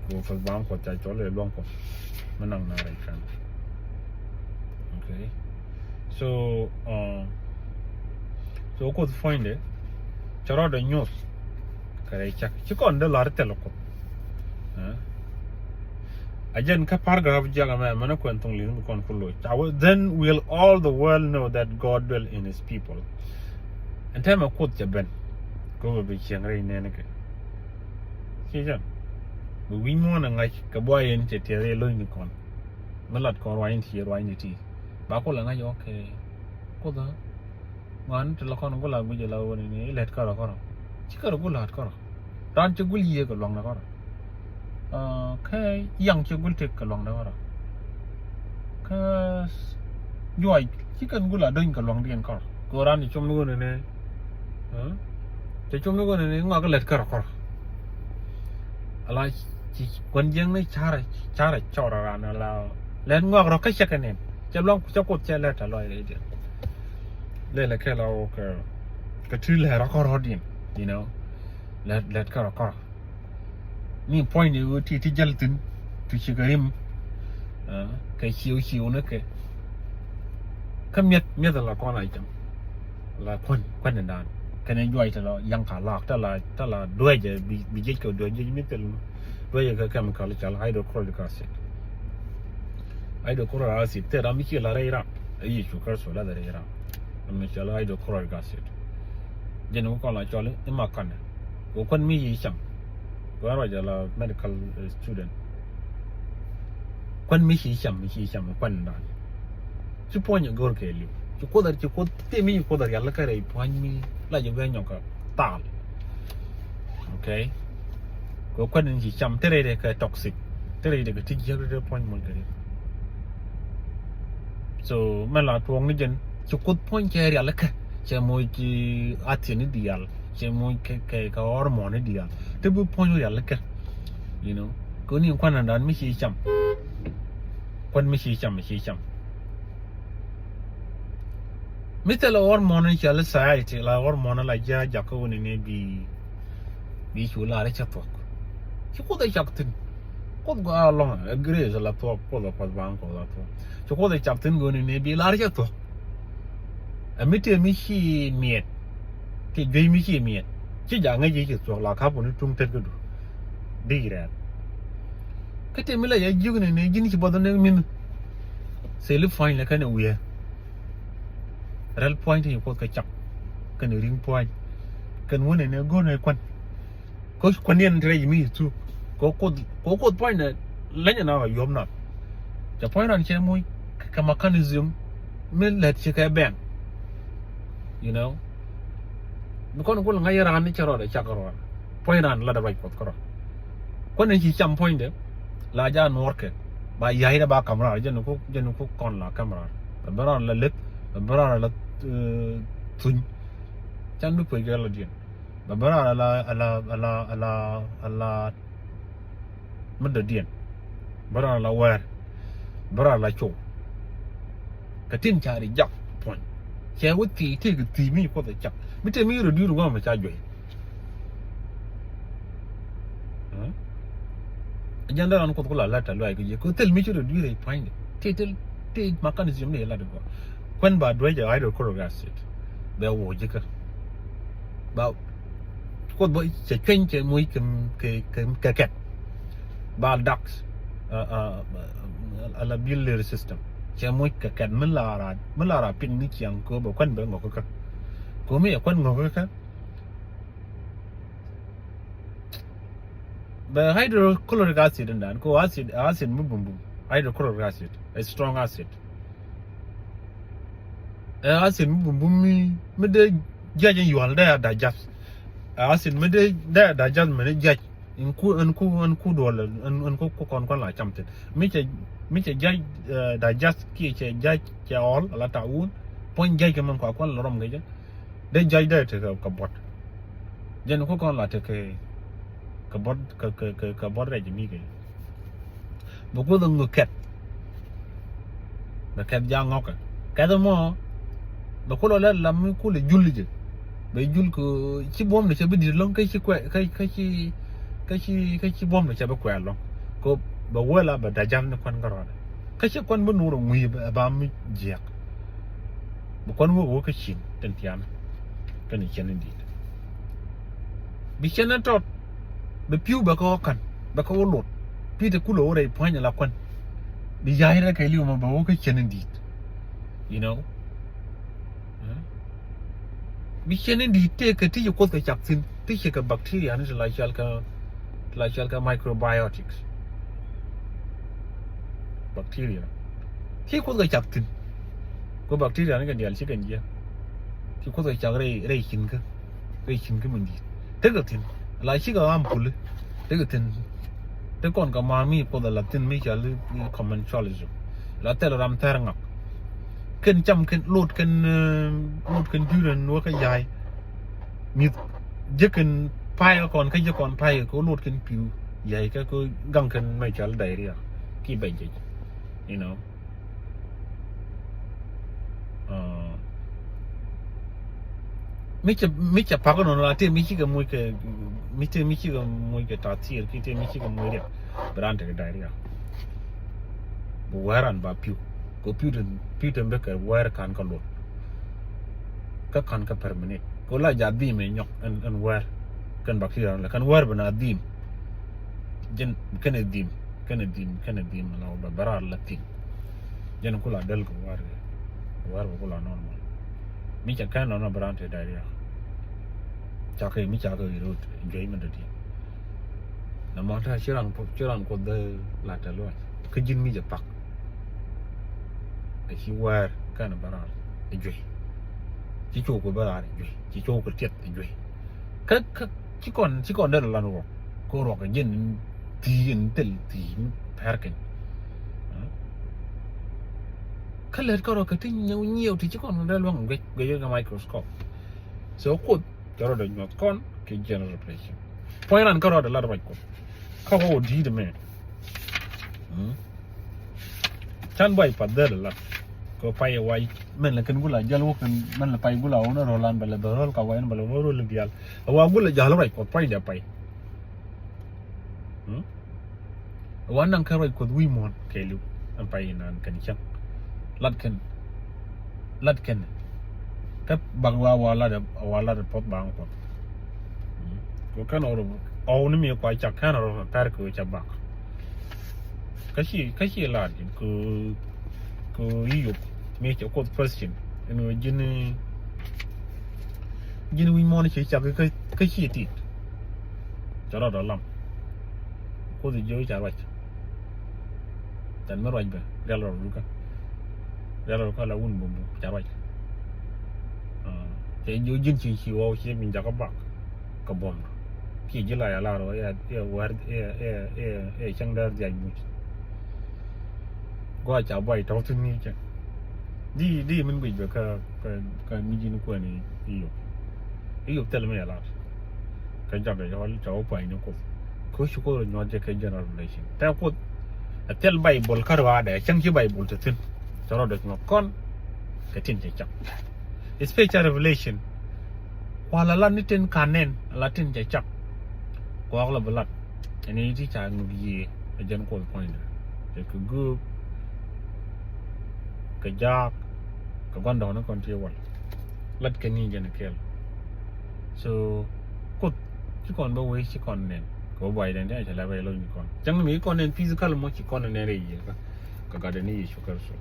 Ko puth bam Kuɔth ca cɔl ɛ luaŋ Kuɔth. Mɛ naŋ na rɛc kan. Okay. So so Kuoth puɔ̱nydɛ cɛ rɔɔdɛ nyuɔth. Kɛ rɛy cak ci kɔn dee lar thil Kuoth. A jɛn kä paragraph jiak ɛmɛ mɛn kuɛn thoŋ li̱n bi kɔn ku loc ca wee then will all the world know that God dwell in his people. Ɛn tɛmɛ Kuoth cɛ ben. Kɛ wee bi cieŋ rɛy nɛɛni kɛ ci jɛn bi wi̱ny muɔ̱ɔ̱n ɛ ŋa̱c kɛ buay yɛn cɛ tiɛth rɛy lo̱cni kɔn. Mi lat kɔn ruany in ci ruany in ti ba kulɛ ŋa̱c ɔkɛ. Kuoth ɛ ŋɔaani ti la kɔn gula guic ala wä ni ni lɛt kärɔ kärɔ. Ci kärɔ gula hat kärɔ. Ran ci gul yiëë kɛ luaŋdɛ kärɔ. Kä yaŋ ci gul tek kɛ luaŋdɛ kärɔ. Kä juɔc ci kɛn gula dony kɛ luaŋdiɛn kärɔ. Kɛ ran ci com ni wä ni ni. Cɛ com ni wä ni ni ŋɔak lɛt kärɔ kärɔ. Ala ci kuän jiäkni carɛ carɛ cɔrɛ ran ala lɛt ŋɔak rɔ kä cɛ kɛ nin. Cɛ luaŋ cɛ Kuoth cɛ lɛt a lɔc rɛydiɛn. Lɛlɛ kɛ la wä kɛ kɛ ti lɛt rɔ kärɔ diɛn. You know lɛt lɛt kärɔ kärɔ. Ni puɔ̱nyni wä ti ti jäl thi̱n ti ci kɛ rim. Kɛ ciëw ciëw ni kɛ kä mi̱eth mi̱eth la kɔn a cam. La kuän kuän in dan kɛn in juac tɛ la yaŋ ka lak tɛ la tɛ la duecɛ bi jiec kɛ duec jiec mi thil. Duecɛ kɛ chemical cal hydrochloric acid. Hydrochloric acid thil ram mi ci la rɛy ram. Ɛ Yecu Kritho la rɛy ram. Mi cɔl hydrochloric acid. Jɛn wä kɔn la cɔl i̱ ma kanɛ. Wä kuän mi yi cam. Wä ruac ala medical student. Kuän mi ci cam mi ci cam kuän dan. Ci puɔ̱ny go̱r kɛ liw ci Kuoth ci Kuoth ti mi ci Kuoth rial kɛ rɛy puɔ̱ny mi la jɛ wee nyɔk kɛ thal. Okay. Kɛ kuän in ci cam te rɛy kɛ toxic te rɛy kɛ ti jiäk rɛy puɔ̱ny muɔ̱ny kɛ rɛy. So mɛ la tuɔɔk ni jɛn ci Kuoth puɔ̱ny cɛ rial kɛ cɛ moc ci athiɛn ni diaal cɛ moc kɛ kɛ hormone ni diaal te bi puɔ̱ny rial kɛ. You know kɛ ni kuän in dan mi ci cam. Kuän mi ci cam mi ci cam. Mi thilɛ hormone cɛ li society la hormone la ji̱ a jakä wä ni ni bi bi cu lar cɛ thuɔ̱k. Ci Kuoth ɛ cak thi̱n. Kuoth gɔaa lɔŋ ɛ grace la thuɔ̱k Kuoth ɛ Kuoth baŋ Kuoth la thuɔ̱k. Ci Kuoth ɛ cak thi̱n gɔni ni bi lar cɛ thuɔ̱k. Ɛ mi tëë mi ci miɛt. Tëë juey mi ci miɛt ci jaŋ ŋäc ci thuɔ̱k la ka̱p wä ni tuŋ tet kä du. Di rɛɛt. Kä tëë mi la yɛ jiök ni ni ji̱n ci buɔth ni min. Thil i̱ puɔ̱ny lɛ kɛn ɛ wiee. Rɛl puɔ̱ny ti ci Kuoth kɛ cak kɛn ri̱ŋ puɔ̱ny. Kɛn wä ni ni go̱n ɛ kuän. Kä kuän yɛn ti rɛy mi ci thuk. Kɛ Kuoth, kɛ Kuoth puɔ̱nydɛ leny ɛn a yuɔ̱p nath. Cɛ puɔ̱ny ran cɛ moc kɛ mechanism mi lät ci kɛ bɛn. You know, bi kɔn kul ŋa̱c ran ni cɛ rɔɔdɛ cak rɔɔdɛ. Puɔ̱ny ran lat ruac Kuɔth kärɔa. Kuɔn in ci cam puɔ̱nydɛ la ja nuɔrkɛ ba ya̱cdɛ ba ka̱m raar, jɛn ku, jɛn ku kɔn la ka̱m raar. Bɛ ben raar la leth, bɛ ben raar la, eh, thuny. Can bi puɔ̱c kɛ la diɛn. Bɛ ben raar la, la, la, la, la mi dɔ̱diɛn. Bä raan la wɛɛr. Bä raan la cow. Kɛ tin ca ri jak puɔ̱ny. Cɛ wä thiec tëëkɛ thiec mi Kuoth ɛ cak. Mi tëë mi rɔ dui̱r ŋɔm ca juey. Ɛ jɛn dee raan Kuoth ku la lät tɛ luaac kɛ jiɛ kɛ thil mi ci rɔ dui̱r ɛ pua̱nydɛ. Tëë thil tëë mechanism ni lat gɔaa. Kuɛn ba duec ɛ hydrochloric acid. Bɛ wuɔ jikä. Ba Kuoth bä cɛ cuɛny cɛ moc kɛ, kɛ, kɛ, kɛ kɛt. Bile ducts, a, a, a, a la biliary system. Cɛ moc kɛ kɛt mi la ra, mi la ra piny ni ciaŋ kɛ bɛ kuɛn bɛ ŋɔk kä. Kɛ mi cɛ kuɛn ŋɔk kä. Bɛ hydrochloric acid in dan, kɛ acid, acid mi bumbum. Hydrochloric acid, a strong acid. Ɛ acid mi bumbum mi, mi dee jiac in yual dee a digest. Ɛ acid mi dee, dee a digest mɛn jiac. In ku, in ku, in ku duɔl, in, in ku, ku kɔn kɔn la cam thin. Mi cɛ, mi cɛ jiac, eh, digest kiɛ cɛ jiac cɛ ɔl, ala ta wun. Puɔ̱ny jiac kɛ mɛn kua kɔn la rɔm kɛ jɛ. Dee jiac dee tekɛ kɛ buɔt. Jɛn ku kɔn la tekɛ kɛ buɔt, kɛ, kɛ, kɛ, kɛ buɔt rɛc mi kɛ. Bɛ Kuoth ŋu kɛt. Bɛ kɛt ja ŋɔkɛ. Kɛt mɔ, bɛ kulɔ lɛ lam mi kulɛ jul jɛ. Bɛ jul kɛ ci buɔm ni cɛ bi di̱t lɔŋ kä ci kuɛ, kä, kä ci, kä ci, kä ci buɔm ni cɛ bi kuɛ lɔŋ. Kɛ bɛ wee la bɛ da̱c jal ni kuan kä rɔɔdɛ. Kä ci kuan bi nuur ŋui̱ bɛ ba mi jiɛk. Bi kuan wä wä kä cin tin tian kɛn cin in di̱i̱t. Bi cin in tɔt, bi pi̱w bɛ kä wä kan, bɛ kä wä lot. Pi̱i̱ te kulɛ wä rɛy pua̱ny ala kuan. Bi ya̱a̱c rɛ kɛ li̱w ma bɛ wä kä cin in di̱i̱t. You know? Bi cin in di̱i̱t tëëkɛ ti ci Kuoth kɛ cak thi̱n, ti ci kɛ bacteria ni ti la cɔal kɛ, ti la cɔal kɛ microbiotics. Bacteria. Ti Kuoth kɛ cak thi̱n. Kɛ bacteria ni kɛ diaal ci kɛn jiɛ. Ti Kuoth kɛ cak rɛy, rɛy cin kä. Rɛy cin kä min di̱i̱t. Tekɛ thi̱n. La cikɛ ɣam puli. Tekɛ thi̱n. Te kɔn kɛ maar mi Kuoth la thi̱n mi cɔal i̱ commensalism. La thil ram thɛr ŋak. Kɛn cam kɛn lot kɛn, eh, lot kɛn di̱i̱t ɛn wä kä ya̱a̱y. Mi̱th jek kɛn pay kä kɔn kä jek kɔn pay kä lot kɛn pi̱w ya̱a̱y kä kä gaŋ kɛn mɛ cɔal diarrhea. Ki bɛ jek. You know. Uh, mi cɛ, mi cɛ pak nɔnɔ la tëë mi cikɛ moc kɛ, mi tëë mi cikɛ moc kɛ tathir ki tëë mi cikɛ moc riɛk. Bi raan tekɛ diarrhea. Bi wɛɛr an ba pi̱w. Kɛ pi̱w tin, pi̱w tin bikɛ wɛɛr kan kä luɔt. Kä kan kä per minit. Kɛ la ja dhim ɛ nyɔk ɛn, ɛn wɛɛr. Kɛn bacteria la kɛn wɛɛr bi na dhim. Jɛn kɛn ɛ dhim, kɛn ɛ dhim, kɛn ɛ dhim la wä bɛ bɛ raar la thi̱n. Jɛn kula däl kɛ wɛɛr kɛ. Wɛɛr bɛ kula normal. Mi ca kɛn nɔnɔ bi raan te diarrhea. Ca kɛ mi ca kɛ rot juey mi dɔ̱diɛn. Na mɔ ta ci ran, ci ran Kuoth dee la te luɔc. Kä ji̱n mi jɛ pak. Ɛ ci wɛɛr kɛn bɛ raar ɛ juey. Ci cok kɛ bɛ raar ɛ juey. Ci cok kɛ tiɛth ɛ juey. Kä, kä ci kɔn, ci kɔn dee la lan ruɔk. Kɛ ruɔk ɛ ji̱n thi̱i̱ in thil thi̱i̱ mi pɛr kɛn. Kä lät kärɔ̱ kɛ ti nyiɛw, nyiɛw ti ci kɔn dee luäŋ guic, guic kɛ microscope. So Kuoth cɛ rɔ dee nyuɔth kɔn kɛ general revelation. Puɔ̱ny ran kärɔ̱ dee lat ruac Kuɔth. Kä wä wä di̱i̱t mɛ. Mm. Can buay path dhɛl lat. Kɛ pay ɛ way. Mɛn lɛ kɛn gula jäl wä kɛn, mɛn lɛ pay gula wä ni rol an bɛ lɛ bɛ rol ka way ni bɛ lɛ wä rol dial. Ɛ wa gula jäl ruac Kuɔth puɔ̱nydɛ pay. Mm. Ɛ wa naŋ kɛ ruac Kuɔth wi̱i̱ muɔ̱ɔ̱n kɛɛliw. Ɛn pay inan kɛn cäŋ. Lat kɛn. Lat kɛn. Kä bak wa wa lat, wa lat puɔth baŋ Kuɔth. Mm. Kɛ kɛn ɣɔr ɣɔw ni mi kua cak kɛn ɣɔr pɛr kɛ ca bak. Kä ci, kä ci lar ji̱n kɛ, kɛ Iyop mi cɛ Kuoth question. Ɛn ɣöö ji̱n, ji̱n wi̱c muɔ̱ɔ̱n ci cak kä, kä ci tit. Cɛ rɔɔdɛ lam. Kuoth jiök ca ruac. Tɛn mi ruac bɛ rial rɔ rukä. Rial rɔ rukä la wun bum bum ca ruac. Cɛ jiök ji̱n ci ci wä ci min jakä bak. Kɛ buɔ̱m rɔ kiɛ ji̱ la ya lar wä iɛ wär iɛ iɛ iɛ cäŋ däär dhiac muc. Gua ca buay tɔ̱ thi̱n ni cɛ. Di di min guic bɛ kä kä kä mi ji̱n kuɛn i̱ i̱ yop. I̱ yop thil mi ya lar. Kä jɔk i̱ yɔl ca wä puany ni Kuoth. Kä ci Kuoth rɔ nyuɔth jɛ kɛ general revelation. Tɛ Kuoth a thil Bible kä rɔadɛ cäŋ ci Bible te thi̱n. Cɛ rɔdɛ nyuɔth kɔn kɛ tin cɛ cak. Special revelation. Kua la lat ni tin ka nɛn la tin cɛ cak. Kuak la bi lat. Ɛn i̱ ti ca ŋuk yiëë ɛ jɛn Kuoth puɔ̱nydɛ. Cɛ kɛ göök kɛ jaak kɛ gua̱ndɔɔŋni kɔn ti wal. Lat kɛ ni jɛn kɛɛl. So Kuoth ci kɔn bä wee ci kɔn nɛn kɛ wä buay dɛn ti a cɛ lɛ bä yɛ lo̱c ni kɔn. Cäŋ ni mi ci kɔn nɛn physical mɔ ci kɔn nɛn rɛy yiëë kä kɛ gat dɛn ni Yecu Kritho.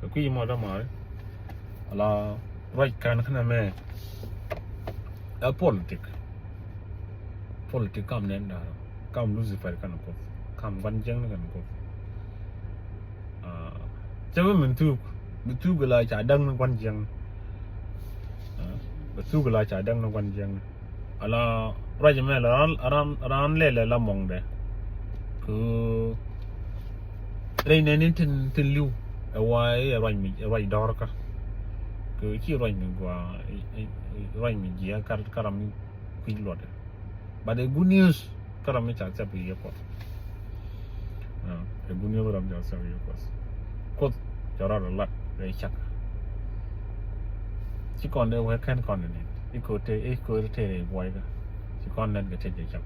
Kɛ kui̱ mɔ dämaari ala ruac kan kä nɛmɛ. Ɛ politik. Politik kam nɛn da̱rä kam Lucifer kɛn Kuoth kam gua̱n jiäkni kɛn Kuoth. Cɛ bi min thuk bi thuk la ca däk ni gua̱n jiäkni. Bi thuk la ca däk ni gua̱n jiäkni. Ala ruac mɛ la ran ran lɛlɛ la mɔŋdɛ. Kɛ rɛy nɛni tin tin li̱w ɛ wa i̱ ruac mi ruac dɔ̱rkä. Kɛ ci ruac mi gua ruac mi jiɛ kar karam mi kui̱ luɔtdɛ. But a good news kä ram mi ca thiap kɛ yɛ Kuɔth. A good news kä ram mi ca thiap kɛ yɛ Kuɔth. Kuoth cɛ rɔɔdɛ lat rɛy cak. Ci kɔn dee wee kɛn kɔn ni i̱ ko̱r te i̱ ko̱r te rɛy buɔykä. Ci kɔn nɛn kɛ te jɛ cak.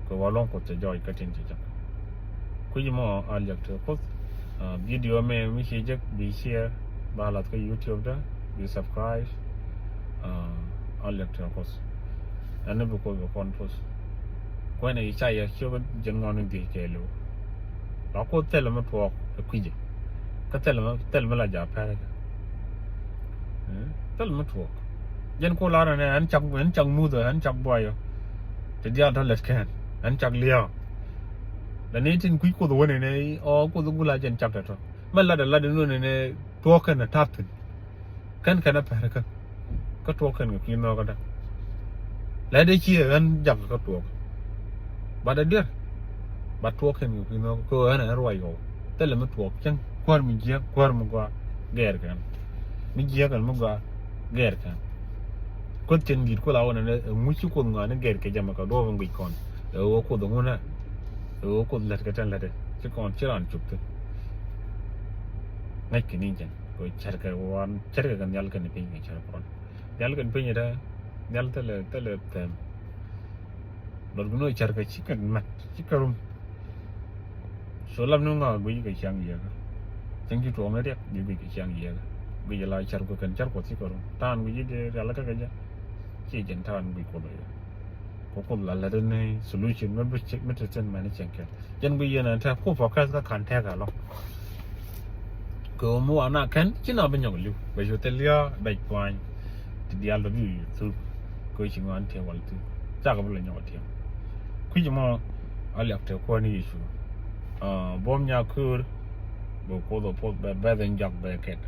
Kɛ wa luɔ̱ŋ Kuoth cɛ jɔɔc kä tin cɛ cak. Kui̱c mɔ a liak te Kuoth. Video mɛ mi ci jek bi share ba lath kä YouTube da bi subscribe. A liak te Kuoth. Ɛn ni bi Kuoth bi kɔn puth. Kuɛn i̱ ca yɛ ciök jiɛn ŋɔn in dhiec kɛɛliw. La Kuoth thilɛ mi tuɔɔk ɛ kui̱cɛ. Kä thilɛ mi thilɛ mi la ja̱ pɛrɛ kɛ. Thilɛ mi tuɔɔk. Jiɛn Kuoth lar ɛn ɛn cak ɛn cak muthɛ ɛn cak buayɔ. Ti diaal tɔ lɛt kɛn ɛn cak lia̱a̱. La ni tin kui̱c Kuoth wä ni ni ɔ Kuoth gula jiɛn cak tɛ tɔ. Mɛ lat ɛ lat in wä ni ni tuɔɔk kɛn ɛ ta̱a̱ thi̱n. Kɛn kɛn a pɛr kä kä tuɔk kɛn kɛ kui̱ nhɔkä dä. Lɛ dee ci ɣän jak kä tuɔk. Ba dee dier ba tuɔk kɛn kɛ kui̱ nhɔkä kɛ ɣän ɛ ruac ɣɔw. Thilɛ mi tuɔk cäŋ kuäär mi jiäk kuäär mi gɔaa gɛɛr kɛn. Mi jiäk kɛn mi gɔaa gɛɛr kɛn. Kuoth cɛn di̱t ku la wä nɛ ɛ ŋuc ci Kuoth ŋɔaani gɛɛr kɛ jɛ mɛ kɛ duɔ̱ɔ̱p in guic kɔn. Ɛ ɣöö Kuoth ŋun ɛ ɣöö Kuoth lät kɛ tɛn lät ɛ ci kɔn ci raan cop thi̱n. Ŋäc kɛ ni jɛn. Kɛ cärkɛ wan cärkɛ kɛ nhial kɛn piny kɛ cär kɔn. Nhial kɛn piny ɛ dä nhial thilɛ thilɛ thɛm. Lɔt gun ɛ cärkɛ ci kɛn mat ci kɛ rum. So lam ni ŋa guic kɛ ciaŋ yiëkä. Cäŋ ci tuɔɔk ni riɛk bi guic kɛ ciaŋ yiëkä. Guic la cär kɛ kɛn cär kuɔth ci kɛ rum ta̱a̱n guic i̱ dee rial kä kɛ jɛ. Ci jɛn ta̱a̱n guic kuɔth ɛ yɛ. Kɛ Kuoth la lät ni solution mi bi cik mi ti tin mɛn cieŋ kɛn. Jɛn bi yɛn ɛn tɛk ku focus kä kan tɛk alɔ. Kɛ ɣöö mi wa na kɛn ci na bi nyɔk li̱w bɛ cu thil lia̱a̱ bɛ puany. Ti diaal tɔ bi thuk kɛ ɣöö ci ŋɔan tiɛm wal thuk. Cakɛ bi lɛ nyɔk tiɛm. Kui̱c mɔ a liak te Kuäär ni Yecu. Buɔ̱m nyaköör bɛ Kuoth ɔ puɔth bɛ bɛth in jɔak bɛ kɛt.